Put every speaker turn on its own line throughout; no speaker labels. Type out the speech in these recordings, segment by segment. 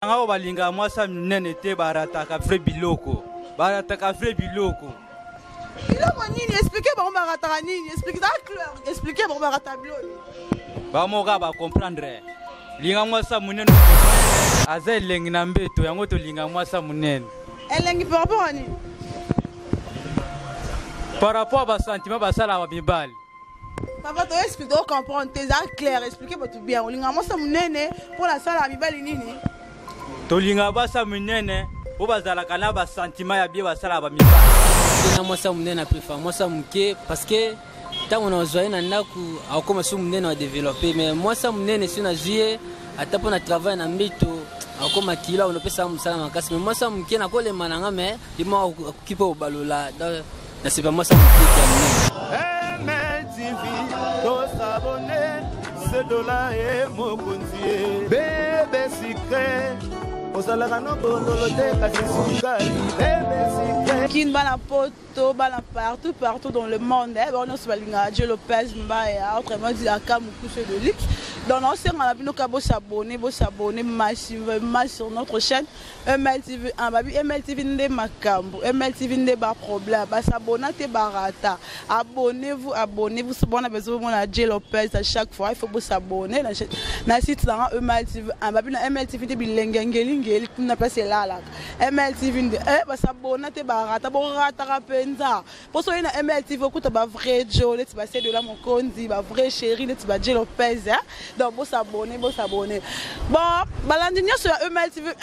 Nga oyo balingaka mwasi ya minene te, barataka vrai biloko, barataka vrai biloko.
Biloko nini? Explique bango barataka nini. Explique, eza clair, explique bango barataka biloko nini.
Bamoka bacomprendre, linga mwasi ya monene aza elengi na mbeto, yango tolinga mwasi ya monene.
Elengi par rapport à nini?
Par rapport à basentiment basalaka mibali.
Papa, to explique, to comprendre te, eza clair, explique bato bien. Olinga mwasi ya monene mpo nasala mibali nini?
Tolingaka basi ya minene mpo bazalaka na basentiment ya bie, basalaka bamibali.
Na mwasi ya monene, na préfère mwasi ya moke, parce que ntango nazwa ye na ndako, akokoma so monene, adeveloppe. Mais mwasi ya monene, so nazwi ye, ata mpo na travail na mbeto, akokoma kilo, akonopesa mosala makasi. Mais mwasi ya moke, nakolema na nga, mais ye moko akoki mpe kobalola. Nasepa mwasi ya moke ya monene.
MLTV, tosabone sedola e mokonzi ye bebe sikre, ozalaka no bololo te, kasi sukali bebe sikre.
Kin, bana poto, bana partout partout dans le monde, eh, bango nyonso balingaka Dieu Lopez Mbaya, autrement dit aka mokuse de luxe. Donc naosenga na bino ka bosabone, bosabone massivement sur notre chaîne MLTV 1. Babi MLTV nde makambo, MLTV nde baproblème, basabona te barata. Abonnez-vous, abonnez-vous. So bona bezo mona J Lopez, à chaque fois il faut bosabonner na site nanga MLTV 1. Babi na MLTV nde bilenge ngelingeli kuna, place elalaka MLTV nde, eh, basabona te barata, borataka mpenza. Mpo soki na MLTV okuta bavrai jo neti basedola mokonzi, bavrai chéri neti ba J Lopez, eh? Donc bosabone, bosabone. Bon, balandi nyonso ya MLTV 1,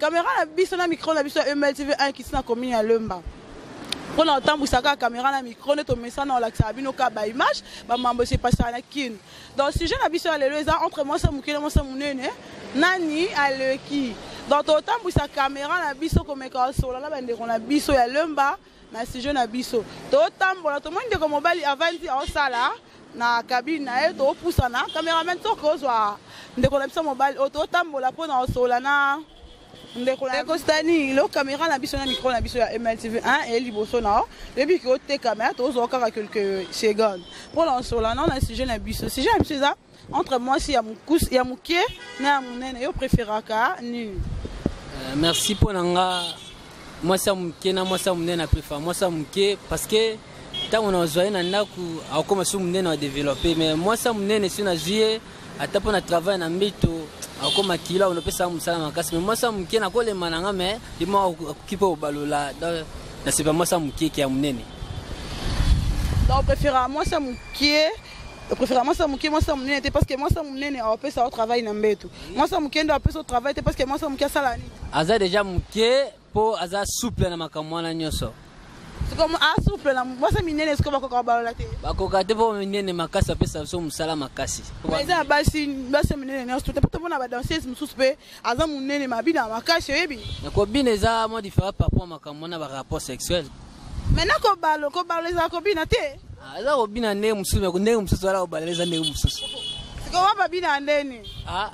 caméra na biso na micro na biso ya MLTV 1 kisi na commune ya Lemba mpona kotambwisa kaka caméra na micro nde tomesana, olakisaka bino kaka baimage, bamambo esepasaka na Kine. Donc sujet na biso ya lelo eza entre mwasi ya moke na mwasi ya monene, nani aleki. Donc totambwisa caméra na biso komeka kosola na bandeko na biso ya Lemba na sujet na biso. Totambola, tomoni ndeko mobali avandi, aosala na cabine na ye. Topusana, cameraman, soki ozwa ndeko na biso mobali oyo, totambola mpona kosola na ndeko na ekostani. Lo caméra na biso na micro na biso ya MLTV 1 eye liboso na yo, toyebi ke otekama, tozwa kaka quelques secondes mpona kosola nao na sujet na biso. Sujet na biso eza entre mwasi ya mokusi, ya moke na ya monene, yo préféraka nini?
Merci. Mpo na nga, mwasi ya moke na mwasi ya monene, na préfère mwasi ya moke, parce que ntango nazwa ye na ndako, akokoma so monene, adeveloppe. Mais mwasi ya monene, so nazwi ye, ata mpo na travail na mbeto, akokoma kilo, akonopesa mosala makasi. Mais mwasi ya moke, nakolema na nga, mais ye moko akoki mpe kobalola. Donc nasepa mwasi ya moke ke ya monene.
Donc préféra mwasi ya moke, préféra mwasi ya moke, mwasi ya monene te, parce que mwasi ya monene apesa yo travail na mbeto, mwasi ya moke nde apesa yo travail te, parce que mwasi ya moke asala nini?
Aza déjà moke mpo aza souple na makambo wana nyonso.
Sikoyo asouple na mwasi minene, sikoyo bakoka balola te?
Bakoka te, mpo minene makasi, apesa biso mosala makasi.
Mais eza na basi, basi minene nyonso te, mpo tomona badanseuse mosusu mpe aza monene, mabina makasi, oyebi.
Na kobina eza mwa différent par rapport makambo wana barapport sexuel.
Maintenant kobalo, kobalo ezala kobina te.
Ah, eza kobina ndenge mosusu, mais ndenge mosusu wana kobala eza ndenge mosusu.
Sikoyo wa babina ya ndeni?
Ah.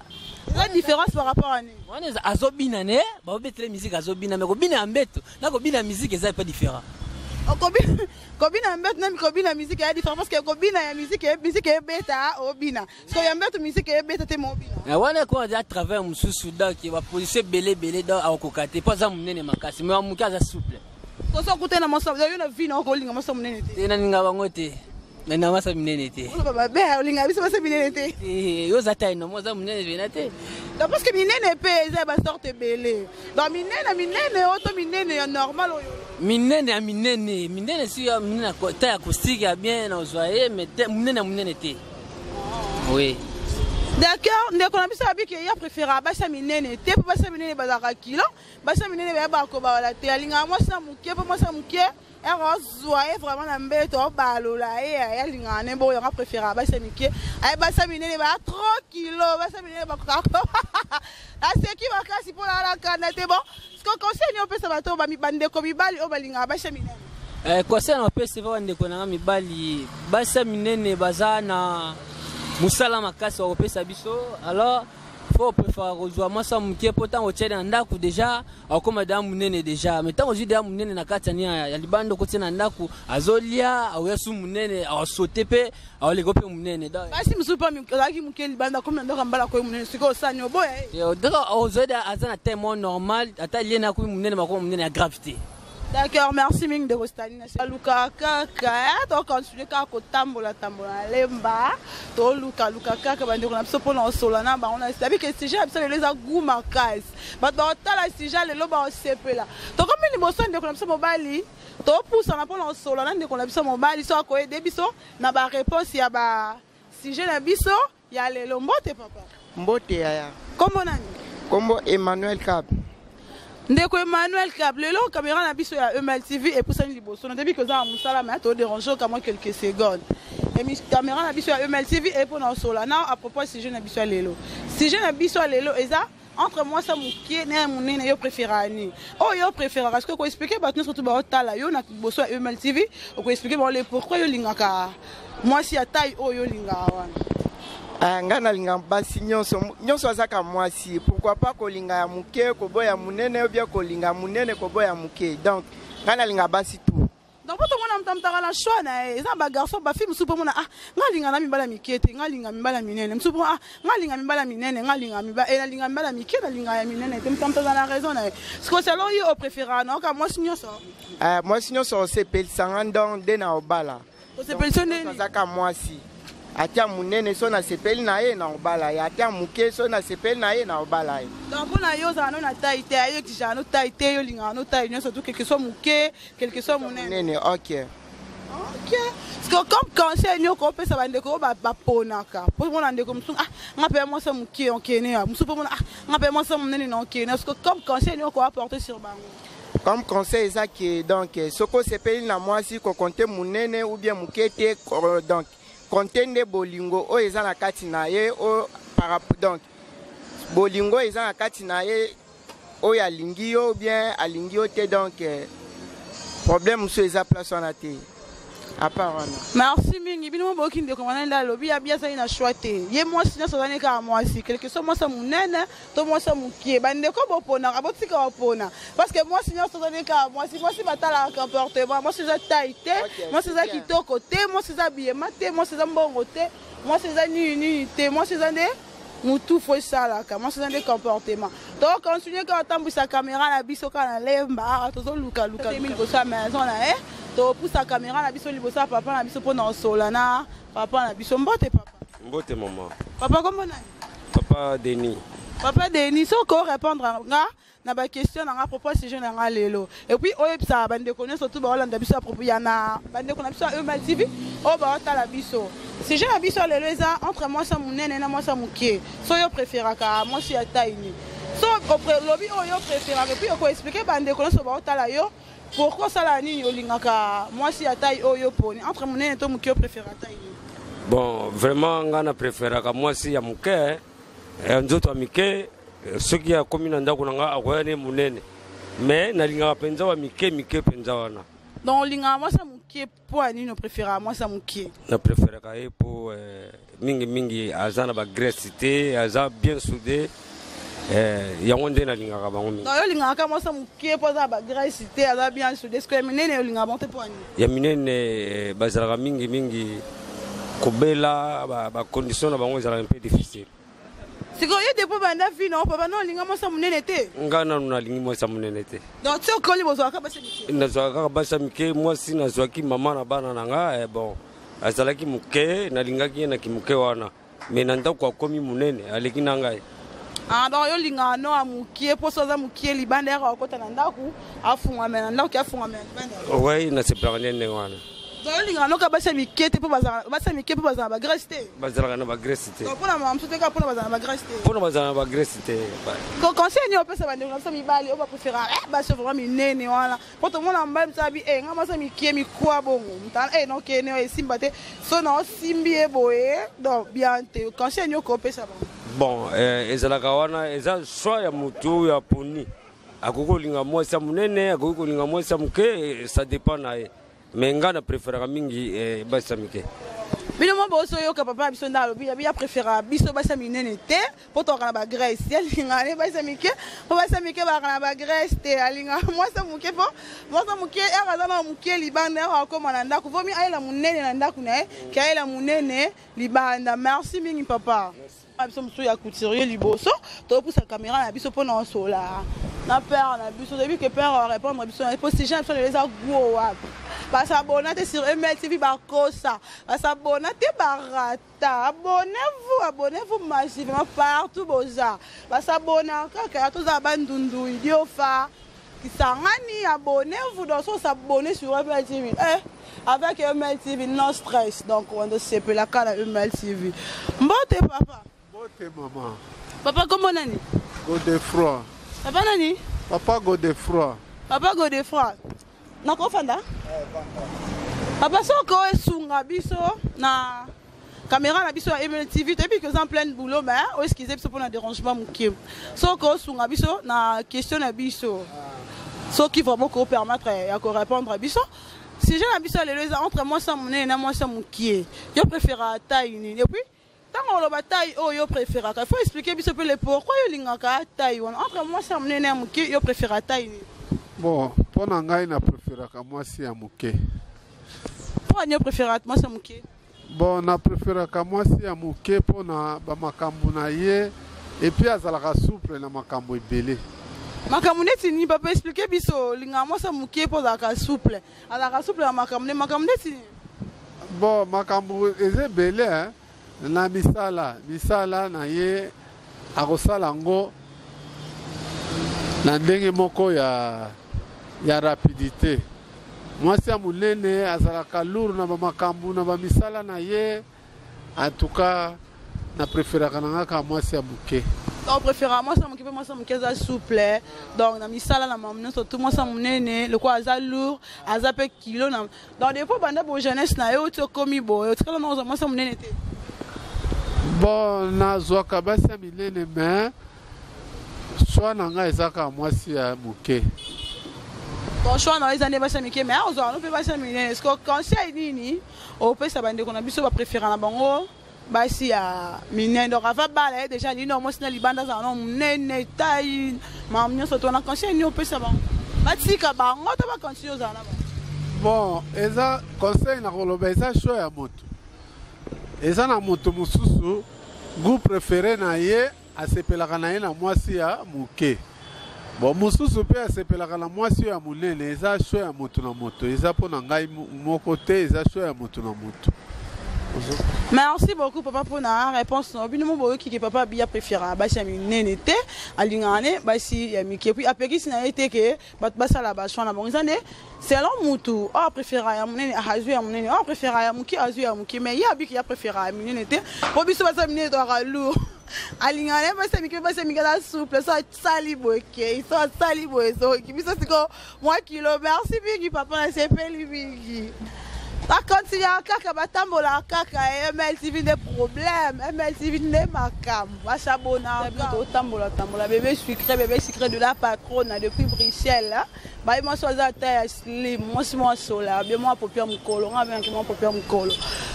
Eza différence par rapport à nini?
Wana azobina ne baobetele musique, azobina, mais kobina ya mbeto na kobina ya musique eza pas différent.
Kobina ya mbeto na kobina musique eya différent, parce que kobina ya musique, musique ebeta, obina. Sikoyo ya mbeto, musique ebeta te, ma obina.
Na wana ekoma aza travers mosusu, donc baposition ebele ebele, donc akokoka te mpo aza monene makasi, mais moke aza souple.
Koso okutana na mwasi yo na vie na, okolinga mwasi monene te?
Te, naninga bango te, naninga mwasi minene te.
Oloba mabe, olinga biso basi minene te.
Eh, yo oza taille nomo, oza monene pena te.
Donc parce que minene mpe eza ya basorte ebele. Donc minene minene oyo to minene ya normal oyo?
Minene ya minene, minene si ya minene ta ya acoustique ya bien, nazwa ye, mais te monene ya monene te, oui.
D'accord. Ndeko na biso abiki ya préféra basi ya minene te, mpo basi ya minene bazalaka kilo, basi ya minene bayabaka kobawala te. Alingaka mwasi ya moke mpo mwasi ya moke ere ozwa ye vraiment na mbeto, obalola ye, alingaka ne bongo. Yango préféra basi ya mike. Aye basi ya minene baya trop kilo, basi ya minene bakokaka. Aseki makasi mpo na alakanda te. Bon, siko conseil nini opesa bato, bandeko mibali oyo balingaka basi ya minene?
Conseil na opesa epa bandeko na nga mibali, basi ya minene baza na mosala makasi wa kopesa biso, alors Faut préférer kozwa mwasi ya moke mpo ntango otyeli na ndako déjà akoma deja monene déjà, mais ntango ozwi deja monene na kati ya nini ya libanda, okotia na ndako, azolia, akoya su monene, akosote mpe akoleka mpe monene. Donc
basi mosusu mpe azalaki moke libanda, komi na ndako ya mbala, koyi monene. Sikoyo osani oboya ye?
Donc ozwi deja, aza na taille moko normal, ata lie na akomi monene, bakoma monene ya grave te.
D'accord, merci mingi ndeko Stani. Aluka kaka, tocontinue kaka kotambola tambola na Lemba, tolukaluka kaka bandeko na biso mpona kosola na bango. Na sabi ke sujet na biso lelo eza gu makasi, bato bakotala sujet lelo bakosepela. Tokomi liboso ya ndeko na biso mobali, topusana mpona kosola na ndeko na biso mobali so akoyede biso na baréponse ya basujet na biso ya lelo. Mbote papa.
Mbote yaya.
Kombo nani?
Kombo Emmanuel Kab.
Ndeko Emmanuel Kab, lelo caméra na biso ya MLTV epusani liboso. Nayebi ke oza na mosala, mais todérange oka mwa quelques secondes. Emi caméra na biso ya MLTV e mpona osola na à propos sujet na biso ya lelo. Sujet na biso ya lelo eza entre mwasi ya moke na ya monene, yo préféraka nini? Oyo yo préféraka, soki okoexpliquer bato nyonso to baotala yo na liboso ya MLTV, okoexpliquer bango le pourquoi yo olingaka mwasi ya taille oyo olingaka wana.
Ah, ngai nalinga basi nyonso nyonso, azaka mwasi. Pourquoi pas kolinga ya moke koboya monene, ou bien kolinga monene koboya moke? Donc ngai nalinga basi tout.
Donc po tomona moto amutaka na choix na ye, eza na bagarçon, bafille mosusu mpo mona: "Ah, ngai alinga na mibala mike te, ngai alinga mibala minene." Mosusu mpo: "Ah, ngai alinga mibala minene, ngai alinga nalinga mibala mike, nalinga ya minene te." Moto amutu aza na raison na ye. Siko selon yo, opréféraka na oka mwasi nyonso?
Ah, mwasi nyonso osepelisanga, donc nde na obala.
Osepelisa ndeni?
Azaka mwasi, atia monene so nasepeli na ye, na obala ye, atia moke so nasepeli na ye, na obala ye.
Donc mpo na yo, ozala no na taille te, ayo exigeaka no taille te, yo olingaka no taille nyonso tout, quelque soit moke, quelque soit monene.
Monene, ok.
Ok, parce que comme conseil nini okopesa bandeko oyo baponaka? Mpo mona ndeko mosusu: "Ah, nga mpe ya mwasi ya moke okene ya mosusu." Mpo mona: "Ah, nga mpe ya mwasi ya monene na okene." Parce que comme conseil nini okoapporter sur bango?
Comme conseil eza ke donc soki osepeli na mwasi, kocompter monene ou bien moke te. Donc compte nde bolingo oyo eza na kati na ye, oyo par donc bolingo oyo eza na kati na ye, oyo alingi yo ou bien alingi yo te. Donc problème mosusu eza place wana te, à part wana.
Merci mingi. Bino mo boyoki ndeko wana nde alobi, abi azali na choix te, ye mwasi nyonso azali kaka mwasi, quelque soit mwasi ya monene to mwasi ya mokie. Bandeko boponaka, botika bopona, parce que mwasi nyonso azali kaka mwasi. Mwasi batalaka comportement, mwasi eza taille te, mwasi eza kitoko te, mwasi eza biyema te, mwasi eza mbongo te, mwasi eza nini nini te, mwasi eza nde mutu fo esalaka, mwasi eza nde comportement. Tocontinue kaka otambwisa caméra na biso kaka na Lemba awa, tozolukaluka liboso ya maison na ye, topusa caméra na biso liboso ya papa na biso mpona kosola na papa na biso. Mbote papa.
Mbote mama.
Papa, kombo nani?
Papa Denis.
Papa Denis, soki orépondre nga na baquestion na nga propos sujet na nga lelo, et puis oyebisaka bandeko nyonso tu baolanda biso à propos ya na bandeko na biso ya Emal TV oyo baotala biso, sujet na biso lelo eza entre mwasi ya monene na mwasi ya moke. So yo préféraka mwasi ya taille nini? So lobi oyo yo préféraka, et puis okoexpliquer bandeko nyonso baotala yo pourquoi osala nini, olingaka mwasi ya taille oyo poni. Entre monene to moke, yo préféra taille nini?
Bon, vraiment nga na préféraka mwasi ya moke, ya nzoto ya mike. Soki akomi na ndako na nga, akoya ne monene, mais nalingaka mpenza wa mike mike mpenza wana.
Donc olingaka mwasi ya moke, mpo ya nini opréféraka mwasi ya moke?
Na préféraka ye mpo mingimingi aza na bagraisse te, aza bien soudé, yango nde nalingaka bango mingi.
Donc yo olingaka kaka mwasi ya moke mpo aza na bagraisse te, aza bien soudé. Ce que ya minene, olingaka bango te, mpo ya nini?
Ya minene bazalaka mingimingi kobela, bacondition na bango ezalaka mpe difficile.
Sikoyo ye, depuis banda vi na papa no, olinga mwasi ya monene te?
Nga nanu nalingi mwasi ya monene te.
Donc ti okoli, bozwaka basi mike?
Nazwaka kaka basi ya mike. Mwasi nazwaki, mama na bana na nga, bon, azalaki moke, nalingaki ye na kimoke wana, mais na ndako akomi monene, aleki na ngai.
Ah, donc yo olingaka no ya mokie mpo so aza mokie libanda, yaka akota na ndako, afungwama na ndako, afungwama na libanda.
Oui, nasepelaka nde ndenge wana.
Donc yo olingaka noka basi ya mike te mpo basi ya mike mpo bazala na bagraisse te?
Bazalaka na bagraisse te.
Donc mpona mama mosusu te, kaka mpona bazala na bagraisse te?
Mpona bazala na bagraisse te.
Ko conseil nini opesa bandeko na biso mibali oyo bapréféra basi vraiment minene wana? Mpo tomona mobali mosusu abi nga mwasi ya mikie mikwa bongo, mutala nokene oyo esimba te, so na osimbi ye boye, donc bien te. Conseil nini okopesa bango?
Bon, ezalaka wana eza choix ya motu oyo aponi. Akoki kolinga mwasi ya monene, akoki kolinga mwasi ya moke, ça dépend na ye, mais nga na préféraka mingi basi ya mike.
Bino mo bozoyoka papa na biso nde alobi abi apréféra biso basi ya minene te mpo tokaka na bagrèce. Ye alingaka ne basi ya mike mpo basi ya mike bakaka na bagrèce te. Alingaka mwasi ya moke mpo mwasi ya moke ere aza na moke libanda, ere akóma na ndako vomi ayela monene na ndako na ye ke ayela monene libanda. Merci mingi papa. Na biso mosusu ya couturier liboso topusa caméra na biso mpona osola na père na biso. Toyebi ke père arépondre biso po sujet na biso lelo eza gwo wapi. Basabona te sur ML TV, bakosa basabona te, barata. Abonnez-vous, abonnez-vous massivement partout boza. Basabona kaka tozala Bandundu, Idiofa, Kisangani. Abonnez-vous. Donc so s'abonner sur ML TV, eh, avec ML TV no stress. Donc on sepelaka na ML TV. Mbote papa.
Mbote mama.
Papa, kombo nani?
Godefroi.
Papa nani?
Papa Godefroi.
Papa Godefroi, nakofanda. Papa, soko esunga biso na caméra na biso ya ML TV. Toyebi ke oza en pleine boulot, mais oexcuse biso mpona dérangement moke. Soki osunga biso na question na biso, soki vraiment kopermettre ya korépondre biso, sujet na biso ya lelo eza entre mwasi ya monene na mwasi ya mokie, yo préféra taille nini? Et puis ntango oloba taille oyo yo préféraka, il faut expliquer biso mpe le pourquoi yo olingaka taille wana. Entre mwasi ya monene ya mokie, yo préféra taille nini?
Bon, mpo na ngai na préféraka mwasi ya moke.
Mpo ani yo préféra mwasi ya moke?
Bon, na préféraka mwasi ya moke mpo na bamakambo na ye, et puis azalaka souple na makambo ebele.
Makambo neti nini, papa? Explique biso. Olingaka mwasi ya moke mpo azalaka souple. Azalaka souple na makambo nde makambo neti nini?
Bon, makambo eza ebele, hein? Na misala na ye, akosala yango na ndenge moko ya rapidité. Mwasi ya monene azalaka lourd na bamakambo na bamisala na ye. En tout cas, na préféraka na nga kaka mwasi ya moke.
Donc préféra mwasi ya moke mpe mwasi ya moke aza souple. Donc na misala na mamu nyonso tu, mwasi ya monene lokola aza lourd, aza mpe kilo na. Donc depuis banda bo jeunesse na yo ti okomi boye, otikala na ozwa mwasi ya monene te?
Bon, nazwaka basi ya minene, mais choix na ngai eza kaka mwasi ya moke.
Bon, choix na yo eza nde basi ya mike, mais ozwaka no mpe basi ya minene. Est ce que conseil nini opesa bandeko na biso bapréféra na bango basi ya minene? Donc ava bala ye déjà alini mwasi na libanda azala na monene, taille, makambo nyonso to wana, conseil nini opesa bango? Batika bango to bacontinue ozala na bango?
Bon, eza conseil na koloba, eza choix ya moto. Eza na moto mosusu, goût préféré na ye, asepelaka na ye na mwasi ya moke. Bon, mosusu mpe asepelaka na mwasi oyo ya monene. Eza choix ya moto na moto. Eza mpo na ngai moko te, eza choix ya moto na moto.
Merci beaucoup papa mpona réponse na bino. Mo boyoki ke papa abiya préféra basi ya minene te, alingaka ne basi ya mike. Puis apekisi na ye te ke bato basala bachoix na bango. Eza nde selon mutu. Oyo apréféra ya monene azwi ya monene, oyo apréféra ya moke azwi ya moke. Mais ye abiki ya préféra ya minene te mpo biso basi ya minene toyaka lourd. Alingaka ne basi ya mike, basi ya mike aza souple. So asali boye kei, so asali boye soki biso sikoyo mwa kilo. Merci mingi papa, nasepeli mingi. Bakontinuaka kaka, batambolaka kaka. MLTV nde problème, MLTV nde makambo. Basabona, totambola tambola. Bébé sucré, bébé sucré de la patronne depuis Bruxelles. Baye mwasi aza ata ya slim, mwasi mwa sola bien, mwa popia mokolo nga benki mwa popia mokolo.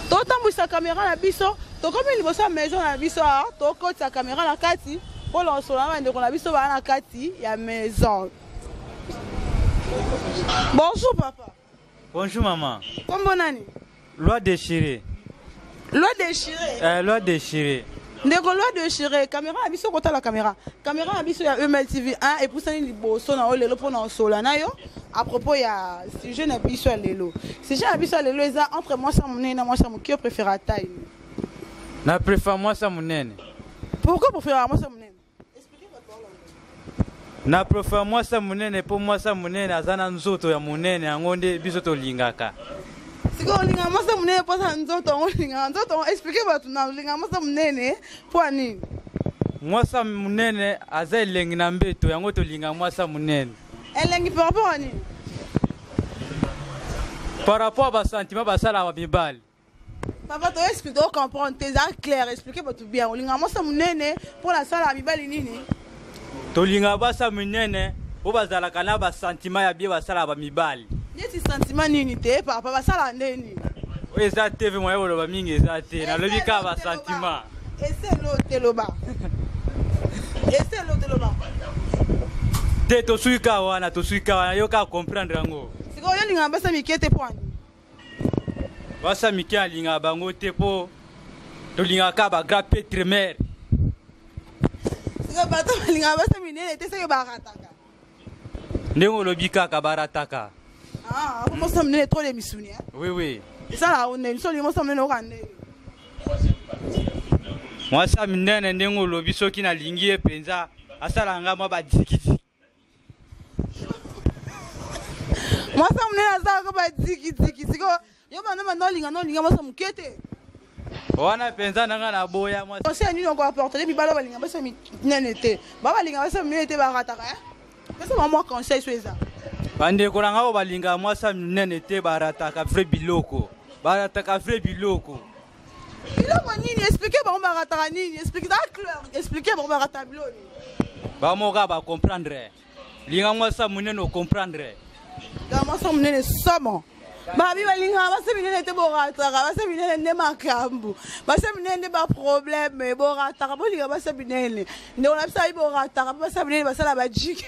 Totambwisa caméra na biso, tokomi liboso ya maison na biso. Tokotisa caméra na kati mpona kosola na bandeko na biso baa na kati ya maison. Bonjour papa.
Bonjour maman.
Kombo nani?
Loi déchirée.
Loi déchirée.
Loi déchirée.
Ndeko Loi déchirée, caméra na biso, kotala caméra, caméra na biso ya MLTV 1 epusani liboso na oyo lelo mpona osola na yo à propos ya sujet na biso ya lelo. Sujet na biso ya lelo eza entre mwasi ya monene na mwasi ya moke, préféra taille?
Na préfère mwasi ya monene.
Pourquoi préféra mwasi ya monene?
Na préfère mwasi ya monene mpo mwasi ya monene aza na nzoto ya monene, yango nde biso tolingaka.
Sikoyo olingaka mwasi ya monene mpo aza na nzoto yango? Olingaka nzoto yango? Explique bato na olingaka mwasi ya monene mpo ya nini?
Mwasi ya monene aza elengi na mbeto, yango tolingaka mwasi ya monene.
Elengi par rapport à nini?
Par rapport à basentiment basalaka mibali.
Papa, to explique, to comprendre te. Eza clair, explique bato bien. Olingaka mwasi ya monene mpo na sala ya mibali nini?
Tolingaka basi ya minene mpo bazalaka na basentiment ya bien, basalaka bamibali.
Neti sentiment nini te papa? Basala nde nini?
Oyo eza TV, moye koloba mingi eza te, nalobi kaka basentiment.
Eselo te, loba. Eselo te, loba.
Te, tosuki kaka wana, tosuki kaka wana, yo kaka comprendre yango.
Sikoyo yo olingaka basi mike te mpo ani?
Basi mike alingaka bango te mpo tolingaka kaka bagrand petre mare.
Sikoyo bato balingaka basi minene te, seke barataka.
Ndenge olobi kaka, barataka.
Ah, mwasi minene trop de misuni, hein?
Oui.
Esalaka ndenge so olingi mwasi minene, oka ndenge.
Mwasi ya minene, ndenge olobi, soki nalingi ye mpenza, asalaka nga mwa badikidiki.
Mwasi monene asalaka badikidiki. Sikoyo yo banda banda olinga na olinga mwasi moke te?
Wana mpenza na nga naboya mwasi.
Conseil nini okoapporter mibala balinga basi minene te? Ba balinga basi minene te, barataka, pesa bango mwa conseil so eza.
Bandeko na nga oyo balingaka mwasi ya minene te, barataka vrai biloko, barataka vrai biloko.
Biloko nini? Explique bango barataka nini. Explique za clair, explique bango barataka biloko nini.
Bamoka bacomprendre, linga mwasi ya monene, ocomprendre.
Donc mwasi ya monene somo. Babi balingaka basi minene te, borataka. Basi minene nde makambo, basi minene nde baproblème, borataka. Bolinga basi minene, ndeko na biso ayi, borataka mpo basi minene basala bajiki,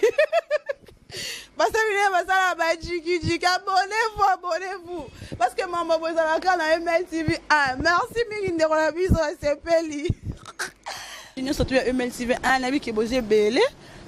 basi minene basala bajikijiki. Abonnez-vous, abonnez-vous, parce que mambo bo ezalaka na MLTV 1. Merci mingi, ndeko na biso, asepeli nyonso tu ya MLTV 1. Nayebi ke boza ebele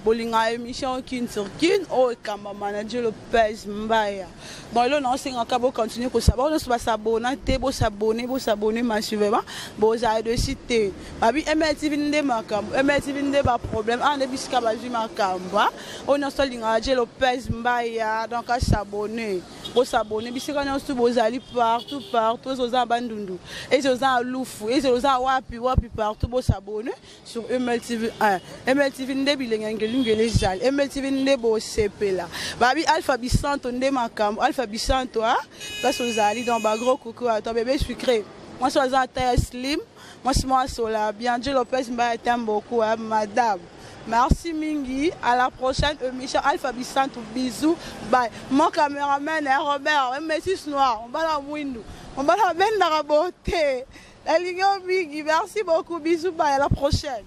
bolingaka émission Kin sur Kin oyo ekambama na Dieu Lopez Mbaya. Bon, eloko naosengaka, bocontinue kosaba. Oyo nyonso basabona te, bosabone, bosabone massivement, bozala déçus te. Babi MLTV nde makambo, MLTV nde baproblème awa, nde bisika bazwi makambo. Oyo nyonso alingaka Dieu Lopez Mbaya, donc asabone, bosabone bisika nyonso bozali, partout partout. Eza oza na Bandundu, eza oza na Lufu, eza oza wapi wapi, partout bosabone sur MLTV 1. MLTV nde bilenge ya ngelungelu ezali, MLTV nde bosepela. Babi Alpha Bisanto nde makambo, Alpha Bisanto a place ozali. Donc bagros coucou à toi, bébé sucré. Mwasi aza ata ya slim, mwasi moko asola bien. Dieu Lopez Mbaya t'aime beaucoup, hein, madame. Merci mingi. À la prochaine émission. Alpha Bisanto, bisous. Bye. Mon caméraman, hein, Robert, un métis noir. On va la window. On va la mettre dans la beauté. Nalingi mingi. Merci beaucoup. Bisous. Bye. À la prochaine.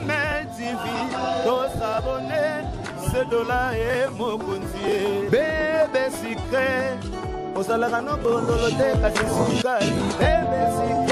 MLTV, tosabone, sedola e mokonzi ye bebe sucré, ozalaka no bololo te kasi sukali bebe sucré.